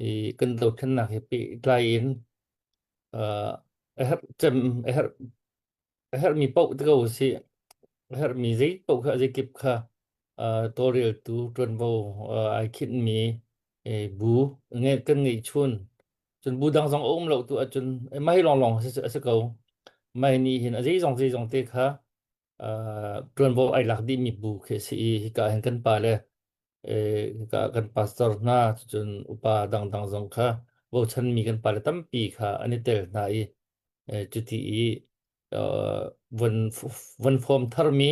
Hi kan dothlennak he pehtlai in a herh cem a herh a herhmi paoh ti ko usih. A herhmi zei paoh kha zeikip kha tawlreltu ṭuanvo ai khinhmi bu kan ngeihchun. Cun bu dang zong a um lo tu ahcun mah hi lawnglawng a si ko. Mah hi nih hin a zeizong zeizong te kha ṭuanvo ai lak dihmi bu khi a si i hika hin kan pale hika kan pastor hna cun upa dangdang zong kha bochanmi kan pale tampi kha an i tel hna i cuti i von von form tharmi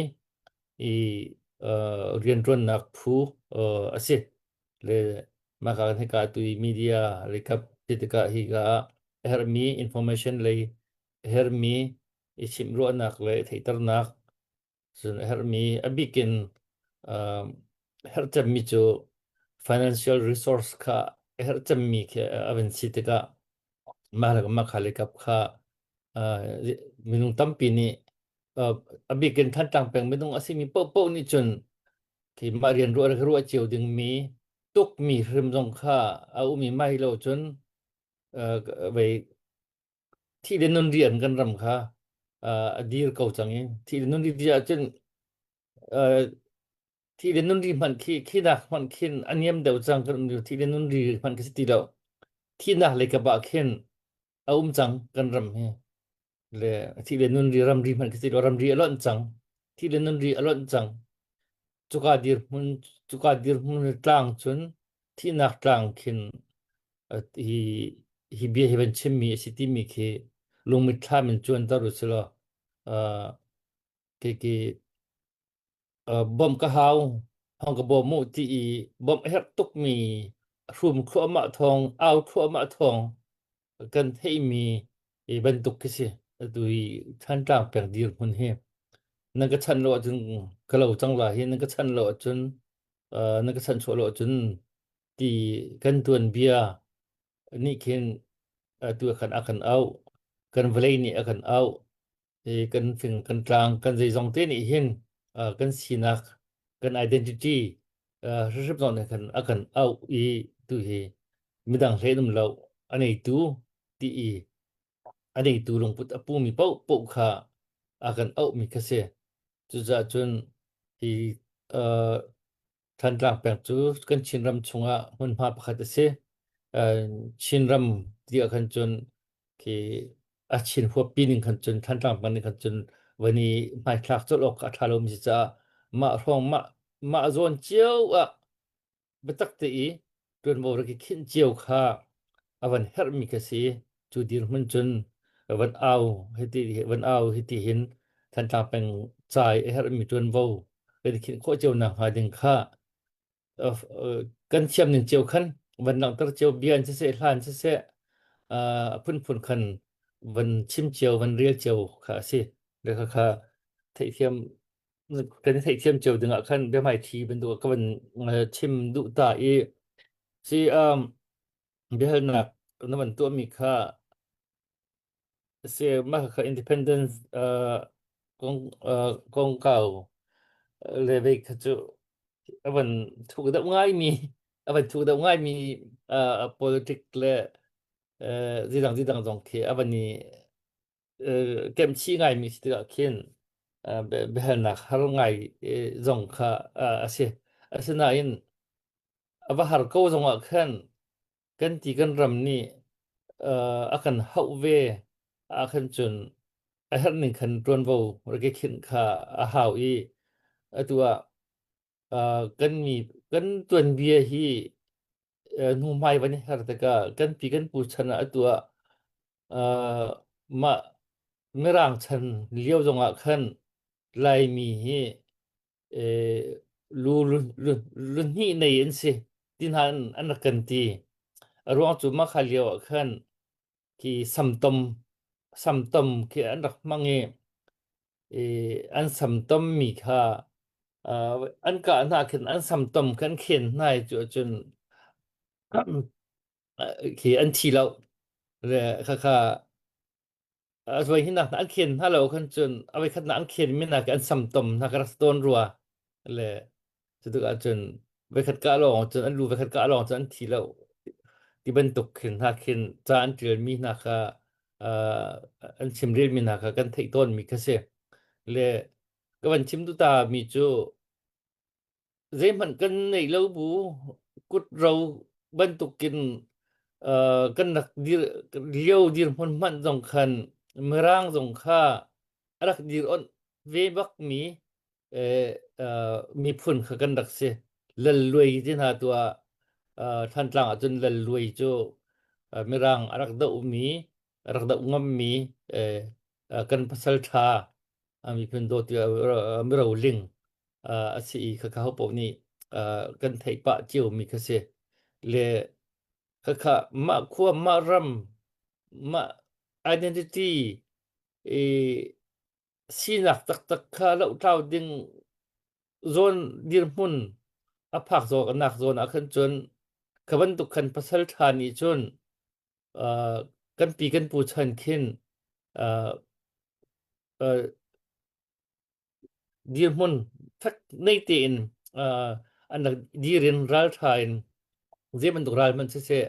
i rianṭuannak phu a si. Le mah ka hika tu i media recap ti tikah hika ah a herhmi information lei a herhmi i chimh ruahnak le theihternak cun a herhmi a bik in uh, herh cemmi cu financial resource kha a herh cemmi khi a van si tikah mah le mah kha le kap kha uh, minung tampi nih uh, a bik in Thantlang peng minung a simi paohpaoh nih cun khi mah rian ruah ruah cio dingmi tukmi hrim zong kha a um i mai lo cun uh, vei Thih le nun rian kan ram kha a dir ko cang i thih le nun ri ti ahcun thih le nun ri hmanh khi khinak hmanh khin a niam deuh cang kan um thih le nun ri hmanh khi si ti lo. Thihnak lei kap ah khin a um cang kan ram hi. Le thih le nun ri ramri hmanh khi si lo ramri a lonh cang. Thih le nun ri a lonh cang. Cuka dirhmun cuka dirhmun tlang cun thihnak tlang khin hi hi bia hi van chimmi a si timi khi lungmitthlam in cuanter u silaw uh, khi khi uh, bawmh ka hau hong ka bawm mu ti i bawmh a herh tukmi hrum thluahmah thawng au thluahmah thawng kan theihmi i bantuk khi si atu hi Thantlang peng dirhmun hi nan ka chanh lo ahcun ka lo cang la hi nan ka chanh lo ahcun uh, nan ka chanh chuah lo ahcun ti kan tuanbia nih khin atu ah khan a kan auh kan vawlei nih a kan auh i kan fing kan tlang kan zeizong te nih hin kan sinak kan identity hrimhrim zong nih khan a kan auh i tu hi midang hlen um lo a neitu ti i a neitu lungput a pumi paoh paoh kha a kan auhmi kha si. Cucaah cun hi Thantlang peng cu kan Chinram chungah hmunhma pakhat a si. Chinram ti ah khan cun khi a Chin huappi ning khan cun Thantlang peng ning khan cun van i hmaithlak colh awk a ṭha lomi si caah mah hrawng mah mah zawn cio ah biatak te i ṭuanvo rak i khinh cio kha a van herhmi kha si. Cu dirhmun cun van au hiti van au hiti hin Thantlang peng ca i a herhmi ṭuanvo kan i khinh khawh cio nakhnga ding kha kan thiam ning cio khan van langhter cio bia in siseh hla in siseh a phunphun khan van chim cio van rel cio kha a si. Le kha kha theihthiam kan i theihthiam cio dingah khan biahmaithi bantuk ka van chim duh ta i si um, biahalnak na van tuahmi kha si mah kha independence uh, kong uh, kongkau le vei kha cu a van thuk deuh ngaimi a van thuk deuh ngaimi uh, politic le uh, zidang zidang zong khi a van i kemchih ngaimi si tikah khin biahalnak har ngai zong kha a si. Asinain a va har ko zongah khan kan ti kan ram nih a kan hauh ve ah khan cun a herh ning khan ṭuanvo rak i khinh kha a hau i atu ah kan mi kan tuanbia hi hnuhmai van i her tikah kan pi kan pu chan ah atu ah mah Mirang chan lio zongah khan Laimi hi lu lu hnih nei an si ti hna an rak kan ti. A ruang cu mah kha lio ah khan khi samtom samtom khi an rak hmang i an samtommi kha an kah hna khin an samtom kha an khen hna i cu ahcun khi an thi lo. Khakha voi hinak an khen hna lo khan cun a voi khatnak an khen mi nak an samtom hna ka rak tawn rua le cutuk ahcun voi khat kah lawng cun an lu voi khat kah lawng cun an thi lo. Ti bantuk khin hna khin ca an ṭialmi hna kha an chimrelmi hna kha kan theih tawnmi kha si. Le ka van chim duh ta mi cu zeihmanh kan neih lo bu kut ro bantukin kan rak dir lio dirhmun hmanh zong khan Mirang zong kha a rak dir onh ve bakmi miphun kha kan rak si. Lal Luai ti hna tu ah Thantlang ahcun Lal Luai cu Mirang a rak dohmi, a rak doh ngammi kan pasal ṭha miphun dawtu miroling a si i khakha hopaoh nih kan theih pah ciomi kha si. Le khakha mah khua, mah ram, mah identity i sinak taktak kha lohtlau ding zawn dirhmun a phak zawknak zawn ah khan cun kha bantuk khan pasal ṭha nih cun uh, kan pi kan pu chan khin uh, uh, dirhmun fek nei tein uh, an rak dir in ral ṭha in zei bantuk ral hmanh siseh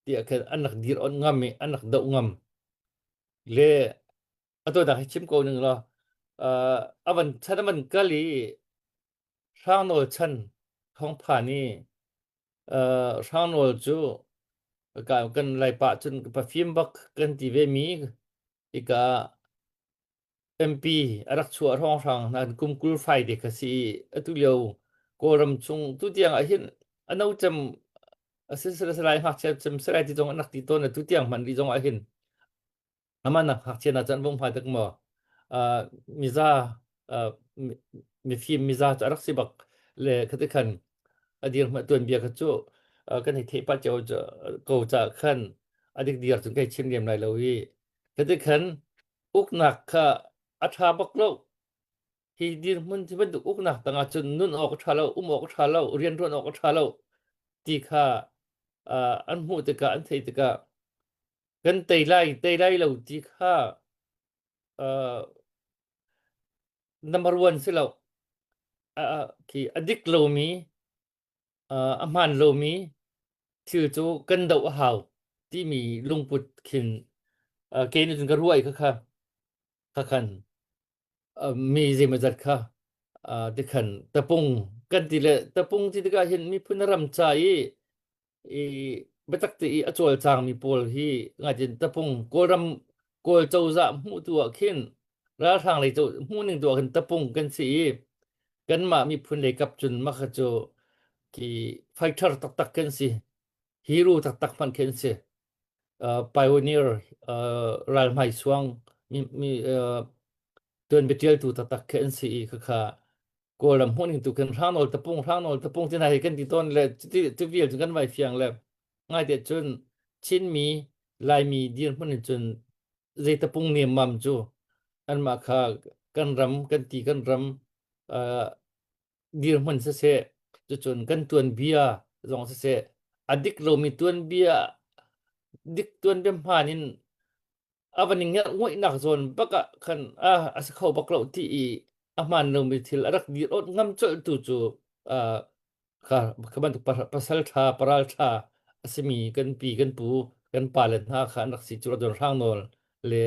tiah khan an rak dir on ngam i an rak doh ngam le Atu dah hi chim ko ning law uh, a van chan a van kal i Hrangnawl chan thawngphan i uh, Hrangnawl cu ka kan Laipa cun pafim bak kan ti ve mi ika MP a rak chuah hrawnghrang hna kum 20 fai te kha si atu lio Kawlram chung tu tiang ah hin ano cem a si lai ngakchia cem salai ti zong an rak ti tawn atu tiang hman rih zong ah hin Amah nak ngakchia hna cu an vung hmai tak maw? Uh, miza uh, mifim miza cu a rak si bak le khati khan a dir hma tuan bia kha cu uh, kan hei theih pah cio ko ca khan a dik dir cun kai chim lem lai lo i khati khan uknak kha a ṭha bak lo hi dirhmun hi bantuk uknak tangah cun nun awk a ṭha lo um awk a ṭha lo rianṭuan awk a ṭha lo ti kha uh, an hmuh tikah an theih tikah Kan tei lai, tei lai lo ti kha uh, number one si lo. Uh, khi a dik lomi, uh, a hmaan lomi thil cu kan doh a hau timi lungput khin uh, ke nih cun ka ruah i kha kha khan uh, mi zeimawzat kha uh, tikhan tapung kan ti le tapung ti tikah hin miphun ram ca i i biatak te i a cawlcangmi pawl hi ngaitin tapung Kawlram Kawl cozah hmuh tu ah khin ralhrang lei hmuh ning tu ah khin tapung kan si i kanmah miphun lei kap cun mah kha cu ki fighter taktak kan si hero taktak hmanh khin si pioneer ral hmai suang mi mi tuan biatialtu taktak khi an si i khakha Kawlram hmuhning tu khin hrangnawl tapung hrangnawl tapung ti hna hi kan ti tawn le cuti cu vial cu kan vai fiang le ngaite cun Chinmi Laimi dirhmun in cun zei tapung nemmam cu anmah kha kan ram kan ti kan ram uh, dirhmun siseh cucun kan tuanbia zong siseh a dik lomi tuanbia dik tuanbia hmaan in a van i ngerh ngoihnak zawn bak ah khan a a si kho bak lo ti i a hmaan lomi thil a rak dir awt ngam colh tu cu uh, kha kha bantuk pasal ṭha paral ṭha a simi kan pi kan pu kan pa le hna kha an rak si cu adon hrang nawl le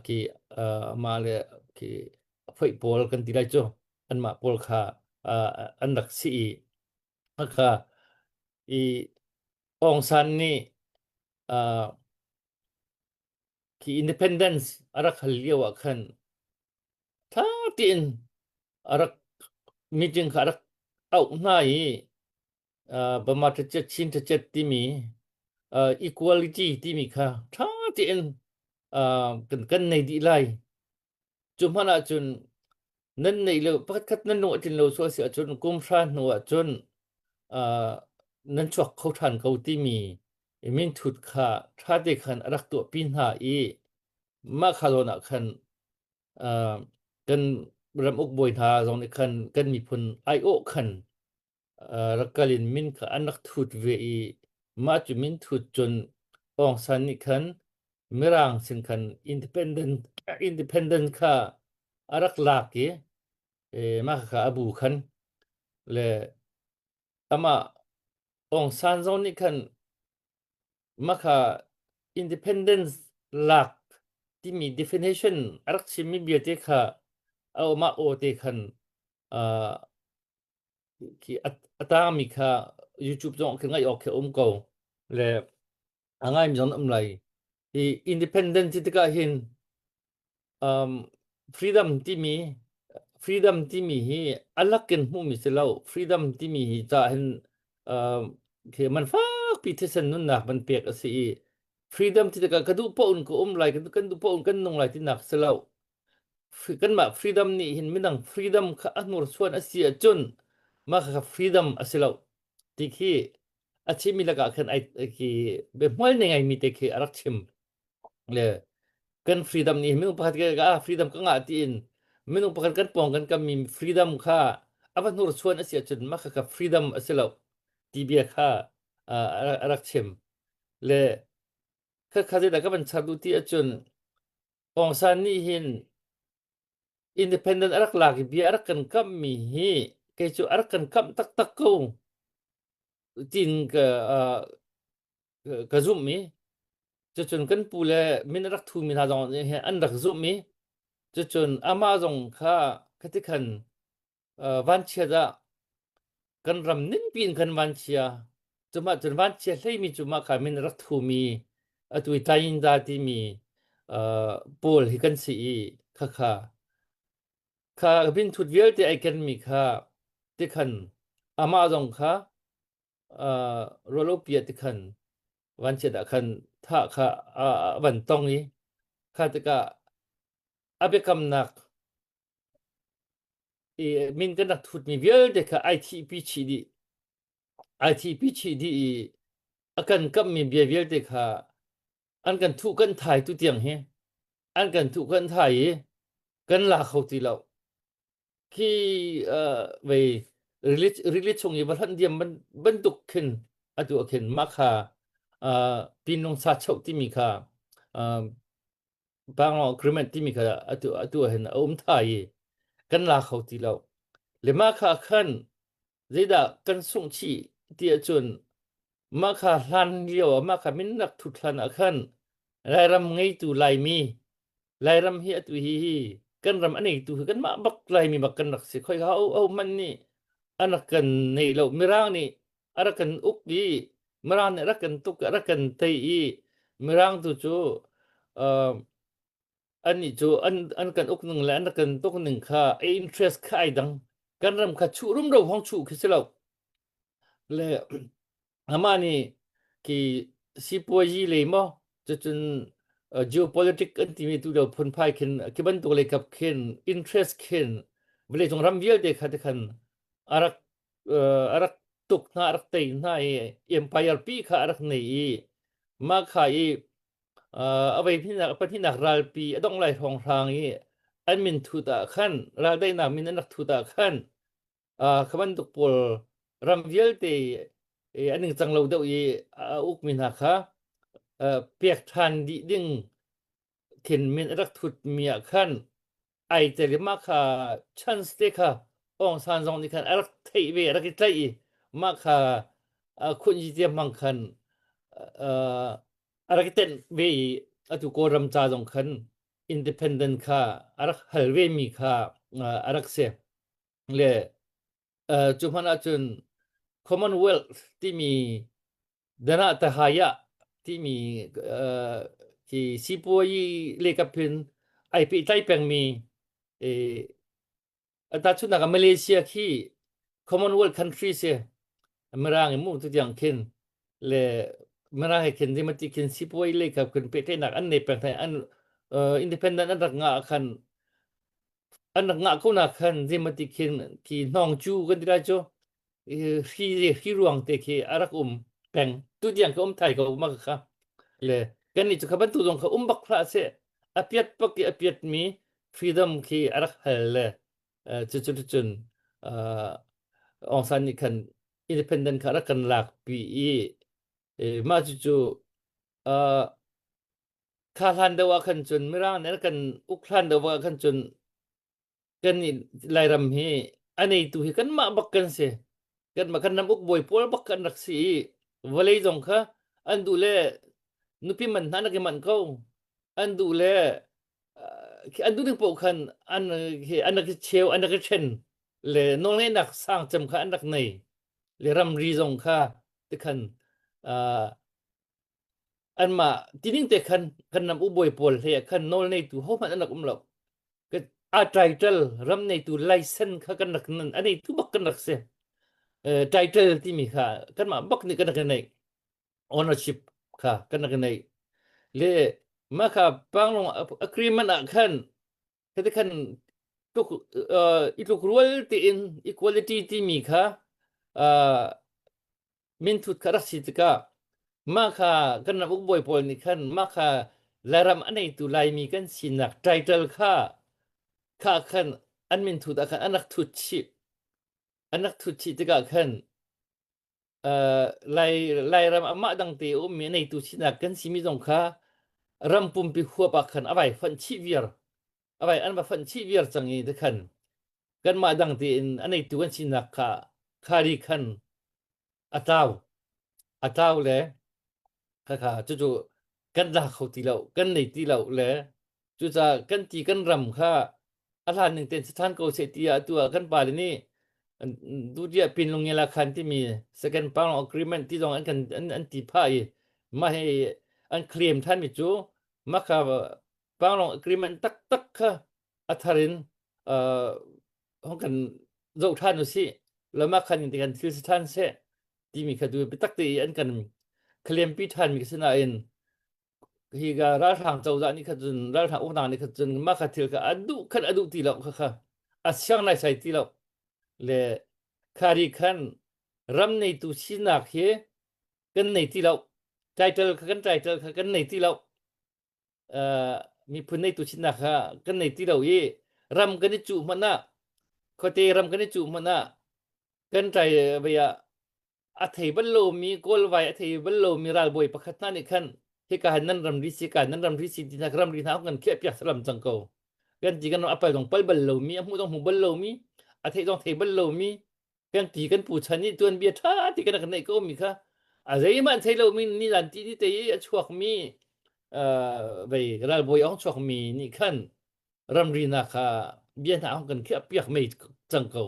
ki amah le ki phoih pawl kan ti lai cu anmah pawl kha an rak si i kha i Aung San nih Khi independence a rak hal lio ah khan ṭha tein a rak meeting kha a rak auh hna i uh, Burma ṭacet Chin ṭacet timi uh, equality timi kha ṭha tein uh, kan, kan nei dih lai. Cu hmanh ahcun nan neih lo pakhatkhat nan lung a tlin lo sual si ahcun kum hra hnu ahcun uh, nan chuak kho ṭhan ko timi minthut kha ṭha te khan a rak tuahpi hna i mah kha zawn ah khan uh, kan ram uk bawi hna zong nih khan kan miphun aiawh khan rak kal in min kha an rak thut ve i mah cu min thut cun Aung San nih khan Mirang sin khan independent independent kha a rak lak i mah kha a bu khan le amah Aung San zong nih khan. Mah kha independence lak timi definition a rak chimmi vialte kha a mah aw te khan uh, khi a tangmi kha YouTube zong khi ngaih awk khi um ko le a ngaimi zong um lai. Hi independent ti tikah hin um, freedom timi freedom timi hi a lakin hmuhmi si lo. Freedom timi hi ca hin um, khi man fakpi thisen nunnak man pek a si i freedom ti tikah ka duh paoh in ka um lai kan duh paoh in kan nung lai tinak si lo. Kanmah freedom nih hin midang freedom kha a hnursuan a si ahcun mah kha freedom a si lo ti khi a chimmi lakah khan ai khi biahmual nei ngaimi te khi a rak chim. Le kan freedom nih minung pakhat ka ah freedom ka ngah tiin minung pakhat kan pawng kan kammi freedom kha a va hnursuan a si ahcun mah kha kha freedom a si lo ti bia kha a rak chim. Le kha kha zeidah ka van char duh ti ahcun Aung San nih hin independent a rak lak i bia a rak kan kamhmi hi kei cu a rak kan kamh taktak ko tiin ka uh, ka zumh i cucun kan pu le min a rak thumi hna zong nih hin an rak zumh i cucun amah zong kha khati khan vanchiat ah kan ram ningpi in kan vanchia. Cumah cun vanchia hleimi cu mah kha min rak thumi atu i Tayinda timi pawl hi kan si i khakha kha binthut vialte ai kenmi kha tikhan amah zong kha rualopia tikhan vanchiat ah khan thah kha a van tong i kha tikah a biakamnak i min kan rak thutmi vialte kha ai thihpi chih dih. Ai thihpi chih dih i a kan kamhmi bia vialte kha an kan thuh kan thai tu tiang hi an kan thuh kan thai i kan la kho ti lo. Khi uh, vei rili rili chung i va hlonh diam bantuk khin atu ah khin mah kha uh, pinlung sa choh timi kha uh, Panglong Agreement timi kha atu atu ah hin a um thai i kan la kho ti lo. Le mah kha khan zeidah kan sungh chih ti ahcun mah kha hlan lio ah mah kha min rak thut hlan ah khan Lairam ngeitu Laimi Lairam hi atu hi hi kan ram a neitu hi kanmah bak Laimi bak kan rak si. Khoi ka ho ho man nih an rak kan nei lo. Mirang nih a rak kan uk i Mirang nih a rak kan tuk a rak kan tei i Mirang tu cu uh, annih cu an an kan uk ning le an rak kan tuk ning kha a interest kha ai dang kan ram kha chuh rumro hong chuh khi si lo le amah nih ki sipuazi lei maw cucun uh, geopolitics an timi tu lo phunphai khin ki bantuk lei kap khin interest khin vawleicung ram vialte kha te khan a rak a rak tuk hna a rak tei hna i empire pi kha a rak nei i mah kha i a vei hnihnak pahnihnak ralpi a dongh lai hrawnghrang i an min thut ah khan raldaihnak min an rak thut ah khan kha bantuk pawl ram vialte an ningcang lo deuh i a ukmi hna kha pek ṭhan dih ding khin min a rak thutmi ah khan ai tel i mah kha chance te kha Aung San zong nih khan a rak theih ve a rak i tlaih i mah kha khunyi te hmang khan a rak i tenh ve i atu Kawlram ca zong khan independent kha a rak hal ve mi kha a rak si le cu hmanh ahcun Commonwealth timi Dana Tahaya timi uh, khi sipuayi lekap hin ai pehtlai pengmi eh, tahchunhnak ah Malaysia khi Commonwealth country si Mirang i mu tu tiang khin le Mirang he khin dimati khin sipuai lekap khin pehtlaihnak an nei peng thai an uh, independent an rak ngah khan an rak ngah ko na khan dimati khin ki hnong chu kan ti lai chu hri hri ruang te khi a rak um peng tu tiang ka um thai ko ma kha le kan nih cu kha bantuk zong kha um bak hlah seh a piat bak i a piat mi freedom khi a rak hal le cu cu cun Aung San nih khan independent kha rak kan lak pi i mah cu cu kha hlan deuh ah khan cun mirang nih kan uk hlan deuh ah khan cun kan nih Lairam hi a neitu hi kanmah bak kan si. Kanmah kan ram uk bawi pawl bak kan rak si i vawlei zong kha An duh le nupi man hna an rak i manh ko. An duh le an duh ning paoh khan an an rak i cheu, an rak i ṭhen le nawlngeihnak sang cem kha an rak nei. Le ramri zong kha tikhan anmah tining te khan kan ram ubawi pawl hlei ah khan nawl neitu hohmanh an rak um lo. A title ram neitu license kha kan rak nan a neitu bak kan rak si. Title timi kha kanmah bak nih kan rak i neih. Ownership kha kan rak i neih. Le mah kha Panglong agreement ah khan khati khan tluk i tluk rual tein equality timi kha minthut kha rak si tikah mah kha kan ram ukbawi pawl nih khan mah kha Lairam a neitu Laimi kan sinak title kha kha khan an minthut ah khan an rak thut chih an rak thut chih tikah khan uh, Lai Lairam amah dang te ummi a neitu sinak kan simi zong kha ram pumpi huap ah khan a vai fonh chih viar a vai an va fonh chih viar cang i te khan kanmah dang tein a neitu kan sinak kha khari khan a tlau a tlau le khakha cucu kan la kho ti lo kan nei ti lo le cucaah kan ti kan ram kha a hlan ning tein si ṭhan ko seh tiah atu ah kan pale nih duhdiah pinlung la khan timi second pound agreement ti zong an kan an, an ti phah i mah hi an claim ṭhan mi cu mah kha Panglong agreement taktak kha a thar in uh, hong kan zoh ṭhan u sih lama khan in kan thil si ṭhan seh timi kha tu biatak te i an kan claim pi ṭhan mi si nain hi ga ralhrang cozah nih kha cun ralhrang uknak nih kha cun mah kha thil kha a duh khan a duh ti lo kha kha a siang nai sai ti lo le khari khan ram neitu sinak hi kan nei ti lo title kha kan title kha kan nei ti lo miphun neitu sinak kha kan nei ti lo i ram kan i cuh hmanh ah khuate ram kan i cuh hmanh ah kan ṭai vei ah a thei bal lomi kawlvai a thei bal lomi ralbawi pakhat hna nih khan hika han nan ramri si ka nan ramri si ti hna ramri hna kan khiah piak salam cang ko kan ti kan a pal dong pal bal lomi a hmuh dong hmu bal lomi a theih dong thei bal lomi kan pi kan pu chan i tuanbia ṭha ti kan rak neih ko mi kha a zeihmanh thei lomi ni lan ti ni te i a chuak mi vei ralbawi ong chuak mi nih khan ramri na kha bia hna ong kan khiah piak mei cang ko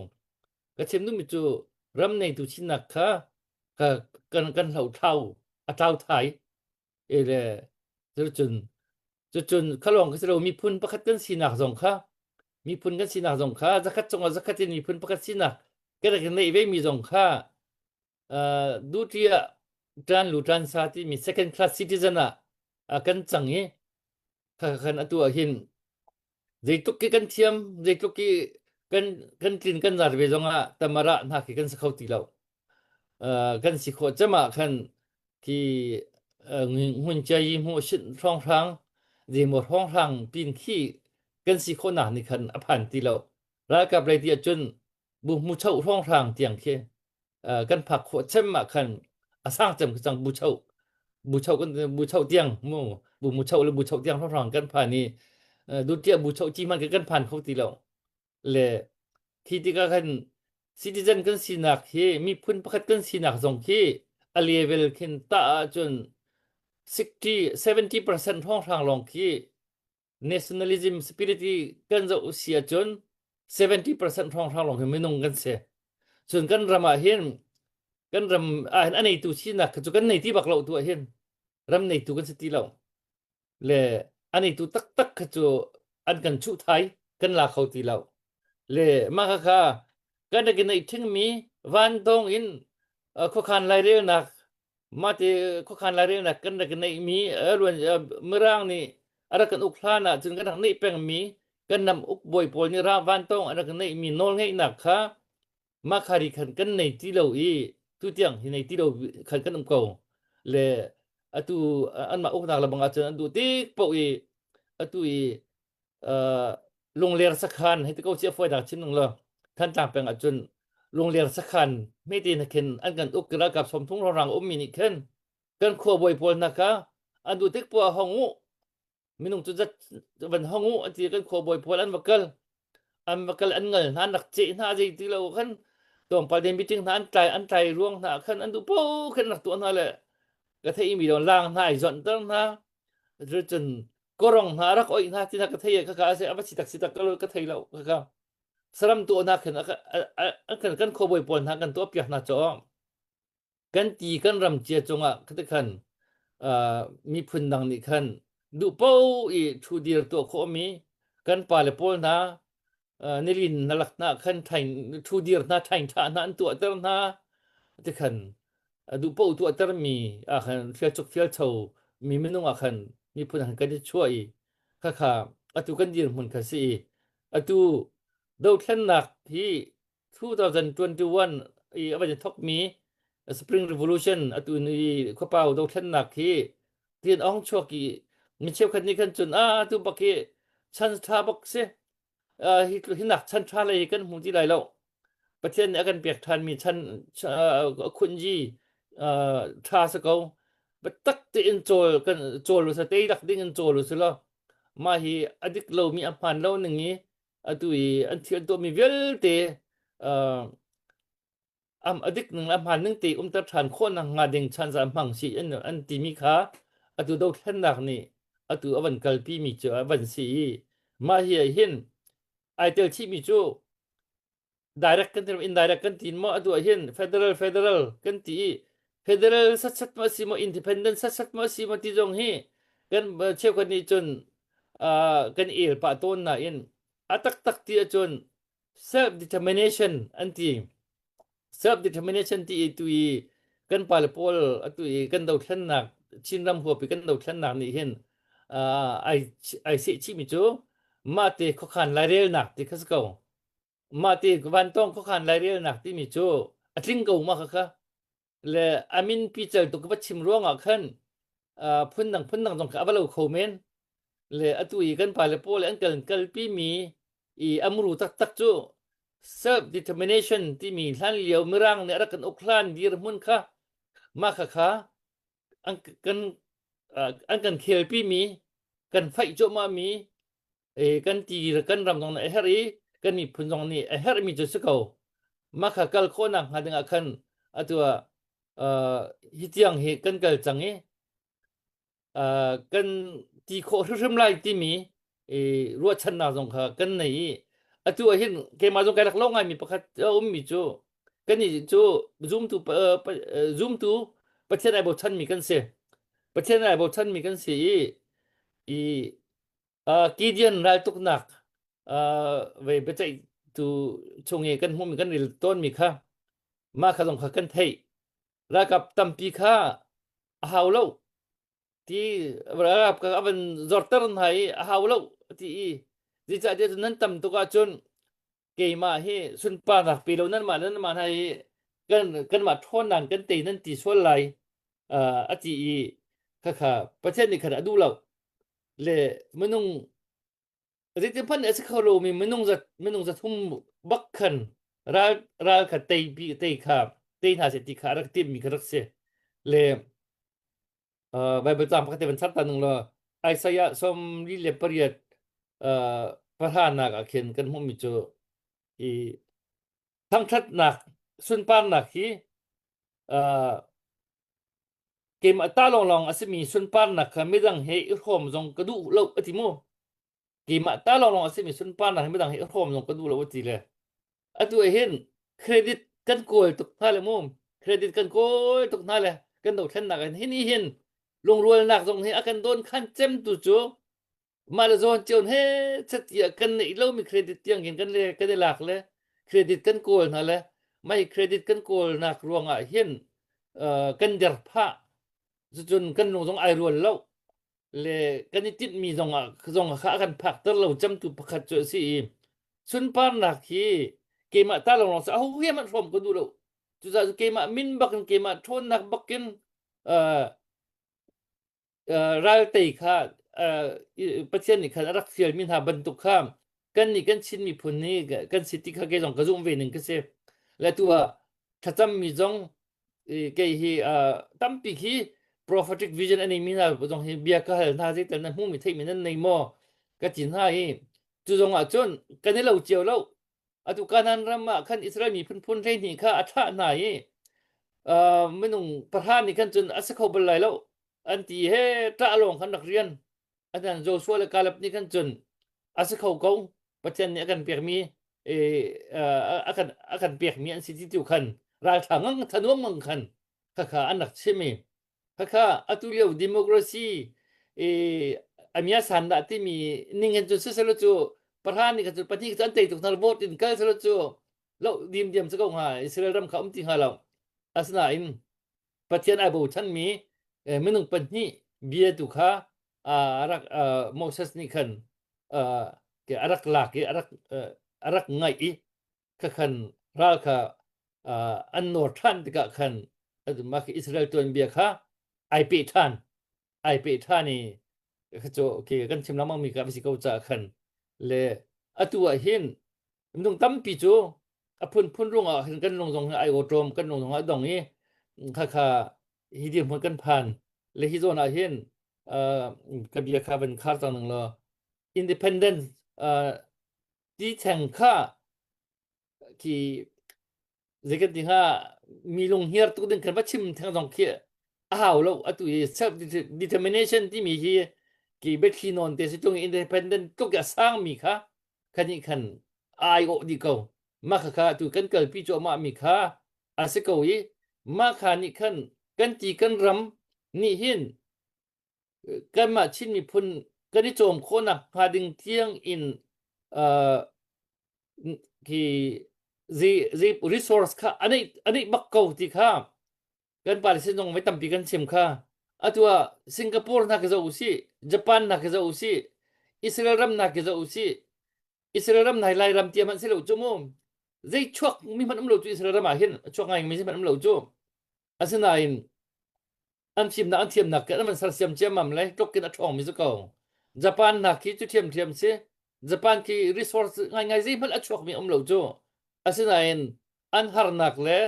ka chim duhmi cu ram neitu chinnak kha ka kan kan hlo thlau a tlau thai e le cucun cucun khalong ka si lo miphun pakhat kan sinak zong kha miphun kan sinak zong kha zakhat cungah zakhat in miphun pakhat sinak kan rak neih ve mi zong kha duty ah ṭan lu ṭan sa timi second class citizen ah kan cang i kha khan atu ah hin zeitluk ki kan thiam zeitluk ki kan kan tlin kan zar ve zong ah tamara hna khi kan si kho ti lo kan si khawh cem ah khan khi ngun chia yi hmu shin hrawnghrang zeimaw hrawnghrang pin khi kan si khawhnak nih khan a phan ti lo ralkap lei ti ahcun bu hmu cho hrawnghrang tiang khi kan phak khawh cem ah khan a sang cem cang bu cho bu cho kan bu cho tiang mu bu mu cho le bu cho tiang hrawnghrang kan phan i dutia bu cho chi man kan phan kho ti lo le khi tikah khan citizen kan sinak hi miphun pakhat kan sinak zong khi a level khin tah ahcun 60 70% hrawnghrang lawng khi nationalism spirit i kan zoh si ahcun 70% hrawnghrang lawng hi minung kan si. Cun kan ram ah hin kan ram ah hin a neitu sinak kha cu kan nei ti bak lo tu ah hin ram neitu kan si ti lo. Le a neitu taktak kha cu an kan chuh thai kan la kho ti lo le mah kha kha kan rak i neih ṭhingmi vantawng in khuakhan lairelnak mah khuakhan lairelnak kan rak i neihmi ruan mirang nih a rak kan uk hlan ah cun kan rak neih pengmi kan nam uk bawi pawl nih ra vantawng an rak neihmi nawlngeihnak kha mah khari khan kan nei ti lo i tutiang hi nei ti lo khan kan um ko le atu anmah uknak le bang ahcun an duh tik paoh i atu i lungler sakhan hei ti ko si a fawinak chim ning lo Thantlang peng ahcun lungler sakhan hmete na khin an kan uk ralkap 30 rang ummi nih khin kan khuabawi pawl hna kha an duh tik poah hong u minung cu zat van hong u an ti kan khuabawi pawl an va kal an va kal an ngal hna an rak ceh hna zei ti lo khan tlawmpal den meeting hna an tlai an tlai ruang hna khan an duh po khan rak tuah hna le. Ka theimi lo lang hna i zonhter hna. Cun korong hna rak oih hna ti hna ka thei khakha a si a va si tak si tak ka thei lo khakha. Saram tuah hna khin a kan kan khuabawi pawl hna kan tuah piak hna caw. Kan ti kan ram cia cungah khati khan miphun dang nih khan duh paoh i thu dir tuah khawhmi kan pale pawl hna nilin na lak hna khan thain thu dir hna thain tha hna an tuahter hna ti khan duh paoh tuahtermi ah khan fialchuk fialcho mi minung ah khan miphun ah khan kan i chuah i khakha atu kan dirhmun kha si i atu dothlennak hi 2021 i a van thokmi Spring Revolution atu ni khuapau dothlennak hi tin ong chuak i mi cheukhat nih khan cun a tu bak hi chan tha bak si hi hinak chan tha lei kan hmu ti lai lo Pathian nih a kan pek than mi chan khunji tha sa ko biatak tein cawl kan cawl u sa te dak ding in cawl u si lo mah hi a dik lo mi a hman lo ning i atu i an thil an tuahmi vialte uh, am adik ning le hmaan ning te umter ṭhan khawhnak hnga ding chan za hmang si an an timi kha atu dothlennak nih atu a van kalpi mi cu a van si i mah hi ah hin ai tel chihmi cu direct kan ti indirect kan ti maw atu ah hin federal federal kan ti i federal sat ma si maw independent sat ma si maw ti zong hi kan cheukhat nih cun kan el pah tawn nain a taktak ti ahcun self determination an ti self determination ti i tu i kan pale pawl atu i kan dothlennak Chinram huapi kan dothlennak nih hin ai ai seh chihmi cu mah te khuakhan lairelnak ti kha si ko Mah ti vantawng khuakhan lairelnak timi cu a tling ko ma khakha. Le a min pical tuk va chim ruangah khan phundang phundang zong kha a va lo kho men. Le atu i kan pale pawl an kal kalpi mi i amru taktak cu self determination timi hlan lio mirang nih a rak kan uk hlan dirhmun kha mah khakha an kan an kan khelpi mi kan faih cuahmah mi kan ti kan ram zong nih a herh i kan miphun zong nih a herhmi cu si ko. Mah kha kal khawhnak hnga dingah khan atu ah hi tiang hi kan kal cang i kan ti khawh hrimhrim lai timi ruahchannak zong kha kan nei i atu ah hin keimah zong kai rak lo ngaimi pakhat a ummi cu kannih cu zumtu zumtu Pathian ai bochanmi kan si. Pathian ai bochanmi kan si i i Gideon raltuknak ve biaceihtu chung i kan hmuhmi kan rel tawnmi kha mah kha zong kha kan theih. Ralkap tampi kha a hau lo ti ralkap kha a van zorter hna i a hau lo ti i zeicahtiah nan tam tuk ahcun keimah hi sunparnak pe lo nanmah nanmah hna hi kan kanmah ṭhawnnak kan tei nan ti sual lai a ti i khakha Pathian nih khan a duh lo. Le minung zeitin hmanh a si kho lomi minung zat minung zathum bak khan ral ral kha tei bi tei kha tei hna seh ti kha a rak timhmi kha rak si le Bible caang pakhat te van char ta nung law Isaiah 48 pahranak ah khin kan hmuhmi cu i thangṭhatnak sunparnak hi Keimah ta lawnglawng a simi sunparnak kha midang he i hrawm zong ka duh lo a ti mu. Keimah ta lawnglawng a simi sunparnak hi midang he i hrawm zong ka duh lo a ti le. Atu ah hin credit kan kawl tuk hna le mu. Credit kan kawl tuk hna le kan dothlennak in hi ni hin lungrualnak zong hi a kan dawn khan cem tu cu mah le zawn cio he chat kan neih lomi credit tiang hin kan le kan i lak le credit kan kawl hna le mai credit kan kawlnak ruangah hin kan der phah cucun kan lung zong ai rual lo le kan i tinhmi zong ah zong kha a kan phakter lo cemtu pakhat cu a si i sunparnak hi keimah ta lawng lawng sa aho he hmanh hrawm ka duh lo cucaah cu keimah min bakin keimah ṭhawnnak bakin ral tei kha Pathian nih khan a rak fialmi hna bantuk kha kan nih kan Chin miphun nih kan si ti kha kei zong ka zumh ve ning ka si. Le tu ah thlacammi zong kei hi tampi khi prophetic vision a neimi hna zong hi bia ka hal hna zeital na hmumi theihmi nan nei maw ka ti hna i cu zong ah cun kan i lo cio lo atu Kanaan ram ah khan Israel miphun phun 12 kha a thlah hna i. Minung pahra nih khan cun a si kho bal lai lo an ti he ṭah lawng khan rak rian. Anan Joshua le Caleb nih khan cun a si kho ko Pathian nih a kan pekmi a kan a kan pekmi an si ti tu khan ralṭha ngang thanuam ngang khan khakha an rak chim i khakha atu lio democracy amia san dah timi ning hin cun siselo cu pahra nih khan cun pahnih cu an tei tuk hna vote in kal selo cu lo dim diam cu ko hnga Israel ram kha um ti hnga lo asinain Pathian ai bochanmi minung pahnih bia tu kha a rak Moses nih khan a rak lak i a rak a rak ngaih i kha khan ral kha an nawr ṭhan tikah khan mah khi Israel tuanbia kha ai peh ṭhan ai peh ṭhan i cu kan chim lengmang mi ka si ko caah khan le atu ah hin minung tampi cu a phunphun ruangah hin kan lung zong hi ai awṭawm kan lung zong a dong i khakha hi dirhmun kan phan le hi zawn ah hin ka bia kha van khar cang ning law independence ti theng kha khi zei kan ti hnga mi lung hniar tuk ding kan va chim theng zong khi a hau lo atu i self determination timi hi ki biathli nawn te si tung independent tluk a sang mi kha khani khan ai awh dih ko mah kha kha tu kan kalpi cuahmah mi kha a si ko i mah kha nih khan kan ti kan ram nih hin kanmah Chin miphun kan i cawm khawhnak hnga ding tiang in uh, khi zei zei resource kha anei anei bak ko ti kha kan pa le sin zong voi tampi kan chim kha atu ah Singapore hna khi zoh usih Japan hna khi zoh usih Israel ram hna khi zoh usih Israel ram nai Lai ram tia hmanh si lo cu mu zei chuak mi hmanh um lo cu Israel ram ah hin a chuak ngai mi hmanh um lo cu asinain an fimnak an thiamnak ke an van sersiam ciammam le tluk in a ṭhawng mi cu ko Japan hna khi cu ṭhiamṭhiam si Japan khi resource ngaingai zeihmanh a chuak mi um lo cu asinain an harnak le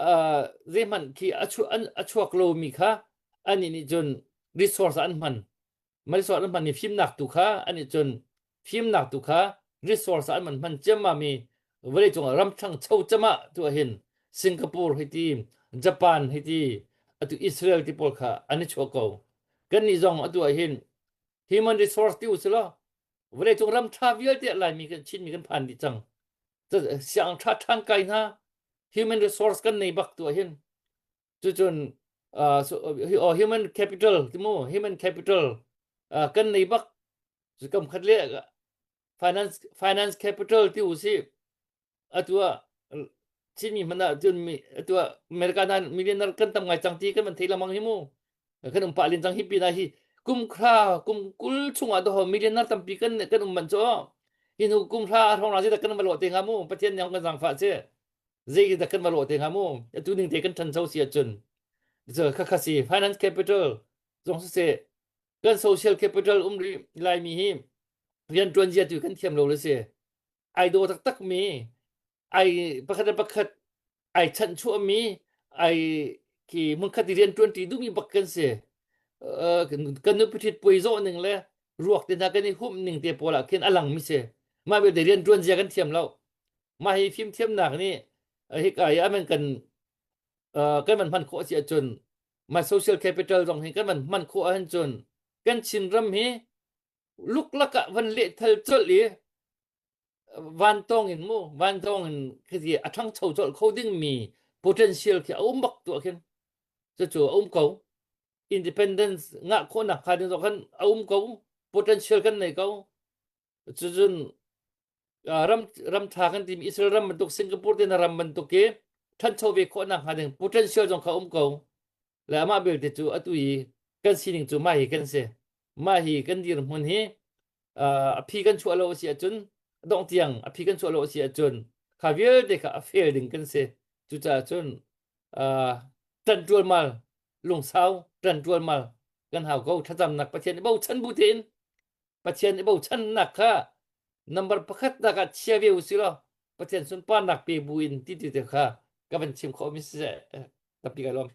uh, zeihmanh khi a, chu, an, a chuak lomi kha anih nih cun resource an hman resource an hman i fimnak tu kha anih cun fimnak tu kha resource an man hman ciammam i vawleicung ah ram ṭhangcho cemah tu ahhin Singapore hei ti Japan hei ti atu Israel ti pawl kha an i chuah ko kannih zong atu ahhin human resource ti usilaw vawleicung ram ṭha vialte Laimi kan Chinmi kan phan dih cang siang ṭha ṭhan kai hna human resource kan nei bak tu ahhin cucun uh, so, uh, human capital timu human capital uh, kan nei bak kam khat le finance finance capital ti u si atua Chinmi hmanh ah cun mi atua America nan millionaire kan tam ngai cang ti kan van thei lamang hi mu kan um pah len cang hi pin ah hi kum khra kum kul chungah do millionaire tampi kan kan um man cho hi nu kum hra hrawng ra dah kan va lo te nga mu pathian nih kan zangfah che zei dah kan va lo te nga mu atu ning te kan ṭhancho si ahcun kha kha si finance capital zong si se kan social capital um ri laimi hi rian ṭuan zia tu kan thiam lo le si ai daw taktak mi ai pakhat le pakhat ai chanhchuah mi ai ki hmunkhat i rian ṭuan ṭi duhmi bak kan si kan nupi ṭhit puai zawh ning le ruak te hna kan i humh ning te pawl ah khin a lang mi si mah vialte rian ṭuan zia kan thiam lo mah hi fimthiamnak nih hika i aman kan kan man hman khawh si ahcun mah social capital zong hi kan man hman khawh ahcun cun kan Chinram hi luklak ah van lehthal colh i vantawng in mu vantawng in khi a ṭhangcho colh kho dingmi potential khi a um bak tuah khin cucu a um ko independence ngah khawhnak hnga ding zong khan a um ko potential kan nei ko cucun ram ram ṭha kan timi Israel ram bantuk Singapore te na ram bantuk i ṭhancho ve khawhnak hnga ding potential zong kha um ko le amah belte cu atu i kan sining cu mah hi kan si mah hi kan dirhmun hi a phi kan chuah lo a si ahcun dongh tiang a phi kan chuah lo a si ahcun kha vialte kha a fail ding kan si cucaah cun ṭan ṭualmal lungsau ṭan ṭualmal kan hau ko thlacamnak Pathian i bochan bu tein Pathian i bochannak kha number pakhat nak ah chia ve usih law Pathian sunparnak pe bu in ti ti te kha ka van chim khawh mi si tampi ka lawm.